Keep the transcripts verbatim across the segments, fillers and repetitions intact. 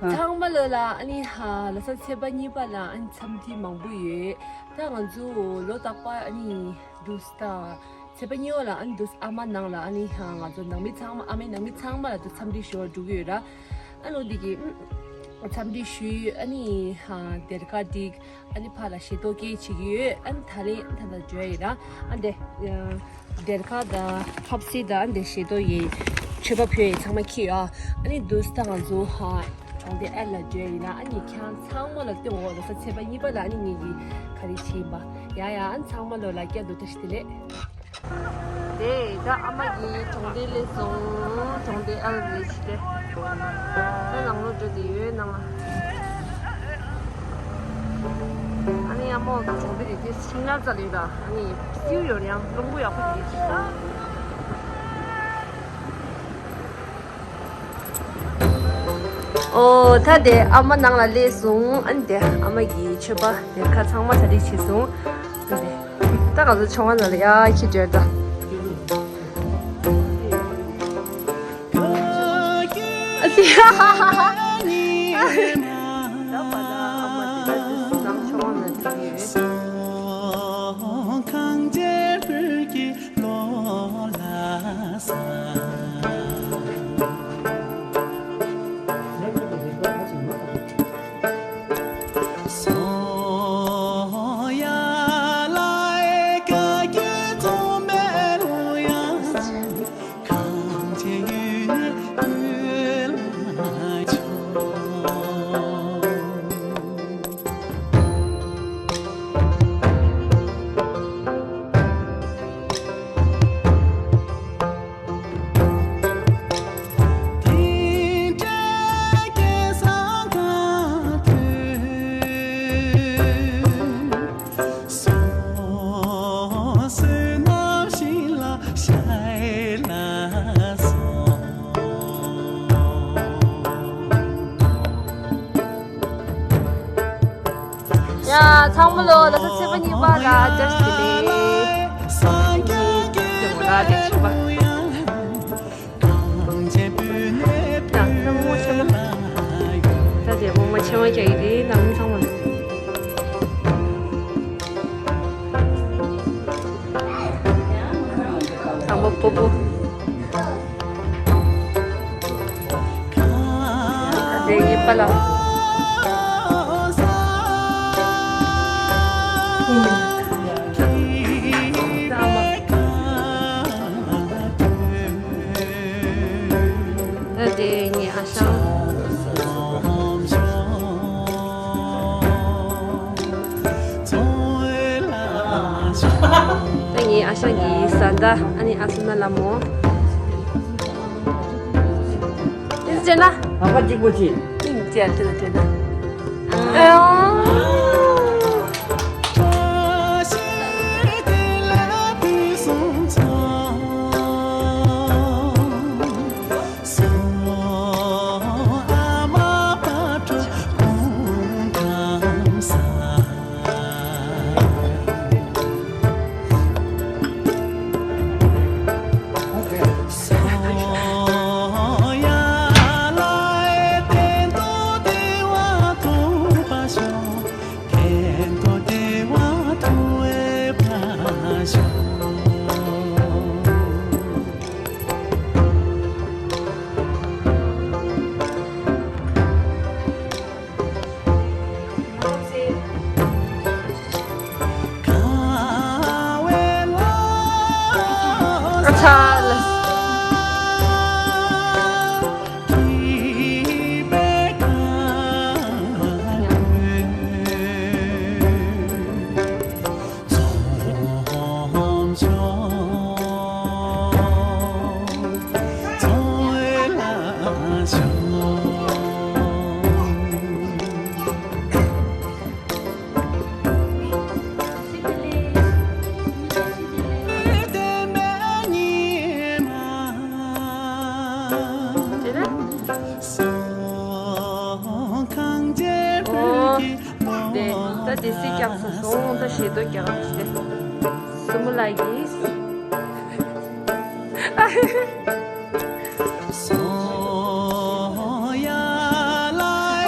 ཚང་མ་ལོ་ལ་ཨ་ནི་ཧ་ལ་ས་ཚེས་པ་གཉིས་པ་ལ་ཨ་ནི་འཚམས་འདྲི་མང་པོ་ཡོད། ད་ང་ཚོ་ལོ་རྟག་པར་ཨ་ནི་འདུག་སྟ། ཚེས་པ་གཉིས་པ་ལ་ཨ་ནི་འདུག་ཨ་མ་ནང་ལ་ཨ་ནི་ཧ་ང་ཚོ་ནང་མི་ཚང་མ་ཨ་མའི་ནང་མི་ཚང་མ་ལ་དུ་འཚམས་འདྲི་ཞུ་བར་འགྲོ་གི་ཡོད་ར། ཨ་ལོ་འདི་གི་འཚམས་འདྲི་ཞུས། ཨ་ནི་ཧ་སྡེར་ཁ་སྒྲིག་ཨ་ནི་ཕར་ལ་ཞེ་ཏོག་སྐད་བྱེད་ཀྱི་ཡོད། ཨ་ནི་ད་རེས་ད་ལྟ་འཇོ་ཡི་ར་ཨ་འདི་སྡེར་ཁ་དང་ཧབ་སི་དང་ཨ་འདི་ཞེ་ཏོག་ཡི་མཆོད་པ་ཕུལ་ཡི་ཚང་མ་ཁྱི་ཡོད། ཨ་ནི་འདུག་སྟ་ང་ཚོ་ཧ་གྲོང་སྡེ་ཨེ་ལ་འཇོ་ཡི་ན་ཨ་ནི་ཁྱེད་ཚང་མ་ལ་སྟོན་འོག་ལ་ས་ཚེས་པ་གཉིས་པ་ལ་ཨ་ནི་ངེད་ཀྱི་ག་རེ་བྱེད་ཡིན་པ་ཡ་ཡ། ཨ་ནི་ཚང་མ་ལོ་ལ་སྐྱབས་འགྲོ་བཀྲ་ཤིས་བདེ་ལེགས། དེ་ད་ཨ་མ་གི་གྲོང་སྡེ་སླེབས་སོང་། གྲོང་སྡེ་ཨལ་རེ་ཞིག་དེ། ད་ནང་ལོགས་འགྲོ་དེ་ཡོད་ནང་ལ། ཨ་ནི་ཨ་མ་གི་གྲོང་སྡེ་རེད་དེ་ཤིང་ནགས་རྩ་ལོས་ད། ཨ་ནི་སིའུ་ཡོད་ཡང་རླུང་བུ་ཡག་པོ་ཞིག་རེད་ཅིག་ད། ཨོ་ད་དེ་ཨ་མ་ནང་ལ་སླེབས་སོང་། ཨ་ནི་དེ་ཨ་མ་གི་མཆོད་པ་སྡེར་ཁ་ཚང་མ་གྲ་སྒྲིག་བྱས་སོང་། ཨ་ནི་དེ། ད་ག་ཚོད་ཆུང་བ་ན་ལ་ཡ་ཁྱི་འདྲེར་ད། ཨ་ཙི། ད་པ་ད་ཨ་མ་དེ་ད་དེ་ནང་ཆུང་བ་ན་དེ་ཡོད། ཡ་ཚང་མ་ལོ་ལ་ས་ཚེས་པ་གཉིས་པ་ལ་བཀྲ་ཤིས་བདེ་ལེགས། ད་ད་མོ་ཆེ་མོ། ད་དེ་མོ་མ་ཆེ་མོ་ཀྱག་ཡིན་དེ་ནང་མི་ཚང་མ་ལ། ཚང་མ་པོ་པོ། དེ་ཡིན་པ་ལ། ད་དེ་ངའི་ཨ་ཞང་། ད་ངའི་ཨ་ཞང་གི་བཟའ་ཟླ་ཨ་ནི་ཨ་སུ་ན་ལ་མོ། དེ་ཟེར་ན། ཨ་ཕ་གཅིག་པོ་ཆེ། ཨིན་ཅེ་དེ་ན་དེ་ན། ཨ་ཡོ། ཨོ། ད་དེ་སྲིད་སྐྱབས་སུ་སོང་། ད་ཞེ་ཏོག་རྒྱག་རོགས་ཞེས་སྲུ་མོ་ལགས་ཀྱིས། སོ་ཡ་ལ་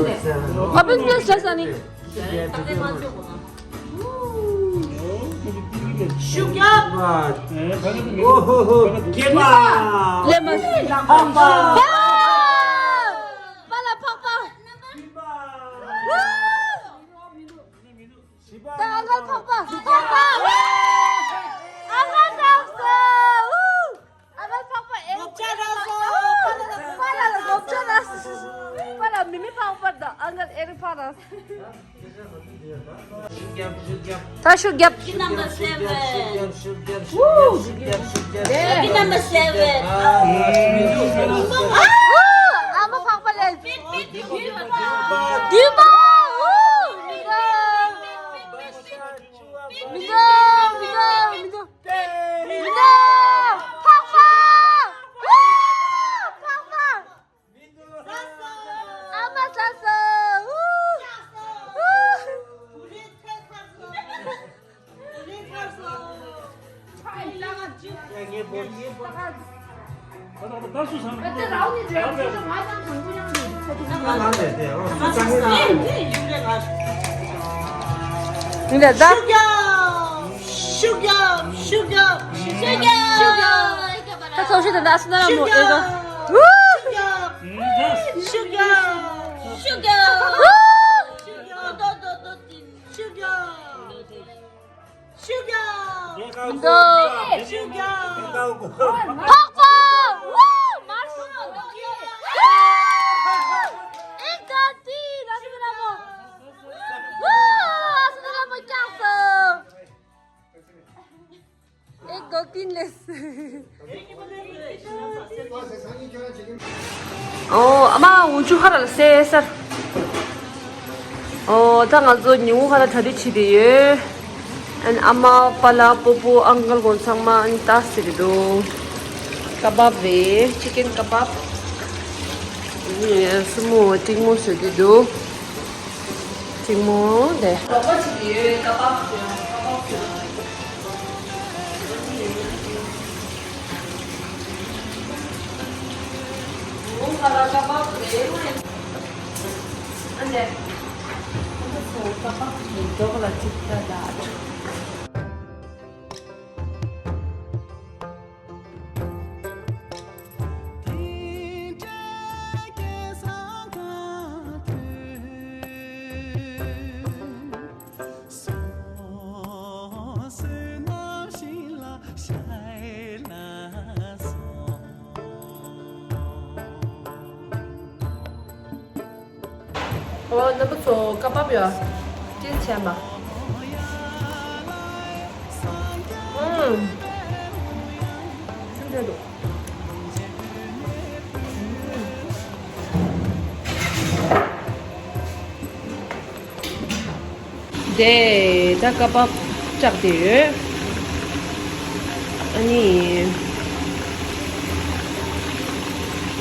Open place just ani. Sugar. Oh, ho, ho. Keba. Lemon. Papa. Pala papa. Papa. ད་ཨ་ངར་ཕག་པ། ཕག་པ། ཨ་ངར་ཕག་པ། ཨ་ངར་ཕག་པ། ཨེ། ལོབ་ཅ་ར་སོ། པ་ལ་ལོབ་ཅ་ར་སོ། པ་ལ་མི་མི་ཕག་པ་དང་ཨ་ངར་ཨེ་རི་ཕག་ར། ད་ཤུགས་རྒྱབ། Lucky number seven. Lucky number seven. ཨ་མ་ཕག་པ་ལས། བདུན་པ། བདུན་པ། མི་འདུག་མི་འདུག་མི་འདུག་མི་འདུག་ཕག་པ། ཕག་པ། ཨ་མ་ས་ས། ཡིན་ད་ད། ཤུག་རྒྱབ། ཤུག་རྒྱབ། ཤུག་རྒྱབ། ཤུག་རྒྱབ། ད་ཚོགས་ཤིག་དང་ད་སུ་ན་མོ་ཨེ་གོ། ཤུག་རྒྱབ། ཤུག་རྒྱབ། ཤུག་རྒྱབ། ཤུག་རྒྱབ། ཤུག་རྒྱབ། ཤུག་རྒྱབ། ཤུག་རྒྱབ། ཕག་པ། ཝུ། མར་སུ། ཨེ་ག་ཏི། ད་སུ་ན་མོ། ཝུ། ད་སུ་ན་མོ་ཀྱག་སོ། ཨེ་གོ་ཀིན་ལེས། ཨོ། ཨ་མ་འུ་ཆུ་ཧ་ར་ལ་སེ་སར། ཨོ། ད་ང་ཚོ་ཉིན་གུང་ཧ་ར་གྲ་སྒྲིག་བྱེད་དེ་ཡོད། ཨན། ཨ་མ་པ་ལ་པོ་པོ་ཨང་ཀལ་གོན་ཚང་མ་ཨན་ཏ་སི་རེད་འདུག་ཀ་བབ་རེད། ཅི་ཀན་ཀ་བབ། སུ་མོ་ཏིང་མོ་བཟོས་དེ་འདུག་ཅིག་མོ་དེ། རོགས་པ་ཅིག་ཡོད། ཀ་པག་ཅིག་ཀ་པག་ཅིག་མོ་ཁ་ལ་ཀ་པག་རེད། ཨ་ནེ། ཁོ་ཚོ་ཀ་པག་གི་འགྲོགས་ལ་ཅིག་ལྟ་ད། ཨོ། རྣམ་པ་ཚོ་ཀ་བབ་ཡོད། ཏིལ་ཆེན་པ། ཨུམ། ཆུ་འདྲ་འདུག་དེ་ད་ཀ་བབ་བཅག་དེ་ཡོད། ཨ་ནི།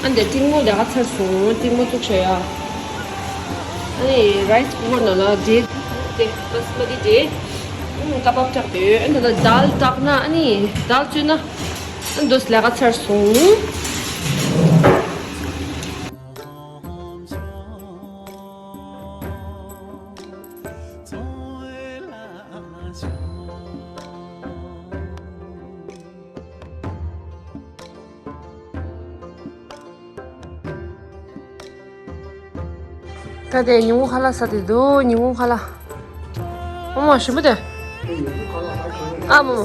ཨ་འདི་ཏིང་མོ་ལས་ཀ་ཚར་སོང་། ཏིང་མོ་བཙུགས་བྱས་ཡ། ཨ་ནི་རའི་སི་ཀུ་ཀར་ནང་ལ་འབྲས་དེ་བྷ་སི་མ་ཏི་འབྲས། ཨུམ། ཀ་བབ་བཅག་དེ་ཡོད། ཨ་འདི་ལ་དཱལ་བཏགས་ན། ཨ་ནི་དཱལ་བཙོས་ན། ཨ་འདི་ལས་ཀ་ཚར་སོང་། ད་དེ་ཉིན་གུང་ཁ་ལག་ཟ་དེ་འདུག་ཉིན་གུང་ཁ་ལག་ཨ་མ་ཞིམ་པོ་དེ། ཨ་མ་མ།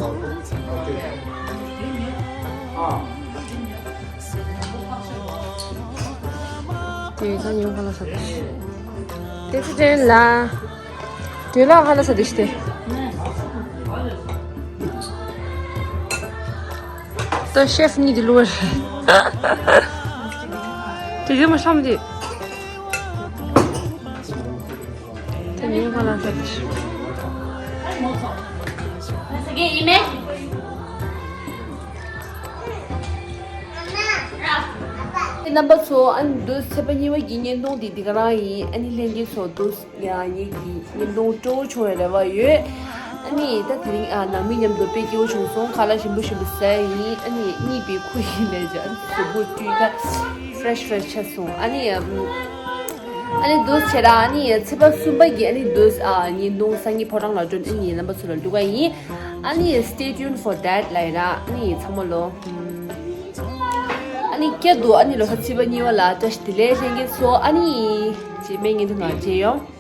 དེ་ད་ཉིན་གུང་ཁ་ལག་ཟ་དེ། དེ་ཚོ་དྲན་ལ། དེ་ལ་ཁ་ལག་ཟ་དེ་ཤི་དེ། ད་ཤེ་ཕི་གཉིས་དེ་ལུ་བ་རེད། དེ་རིང་མ་ཤམ་དེ། དེ་ཉིན་གུང་ལ་ད། རྣམ་པ་ཚོ། ཨ་ནི་འདུག་ཚེས་པ་གཉིས་པ་གི་བརྙན་ཐུང་དེ་འདི་ག་རང་ཡིན། ཨ་ནི་ལྷན་རྒྱས་ཚོ་འདུག་ཡ། ངེད་ཀྱི་བརྙན་ཐུང་སྤྲོ་བོ་བྱུང་བའི་རེ་བ་ཡོད། ཨ་ནི་ད་དེ་རིང་ཨ་ནང་མི་མཉམ་དུ་དཔེ་སྐྱིད་པོ་བྱུང་སོང་། ཁ་ལག་ཞིམ་པོ་ཞིམ་པོ་ཟས་ཡིན། ཨ་ནི་གཉིད་པའི་ཁུ་ཡིན་ལས་ཀྱང་ཨ་ནི་གཟུགས་པོ་བཀྲུས། ད་ཕི་རེ་ཤི་ཕི་རེ་ཤི་ཆགས་སོང་། ཨ་ནི་ཨམ། ཨ་ནི་འདུག་བྱས་ར། ཨ་ནི་ཚེས་པ་གསུམ་པ་གི་ཨ་ནི་འདུག་ཨ་ཉིན་དུང་སང་ཉིན་ཕོ་བྲང་ལ་འགྲོ་ཨ་ནི་རྣམ་པ་ཚོ་ལ་འདུག་ག་ཡིན། ཨ་ནི་stay tuned for that ལ་ཡིན་ར། ཨ་ནི་ཚང་མ་ལོ། ཨ་ནི་སྐྱ་དུ་ཨ་ནི་ལོ་ཁ་ཚིག་པ་གཉིས་པ་ལ་བཀྲ་ཤིས་བདེ་ལེགས་ལྷན་རྒྱས་ཚོ། ཨ་ནི་རྗེས་མའི་ཉིན་དུ་ང་མཇལ་ཡོང་།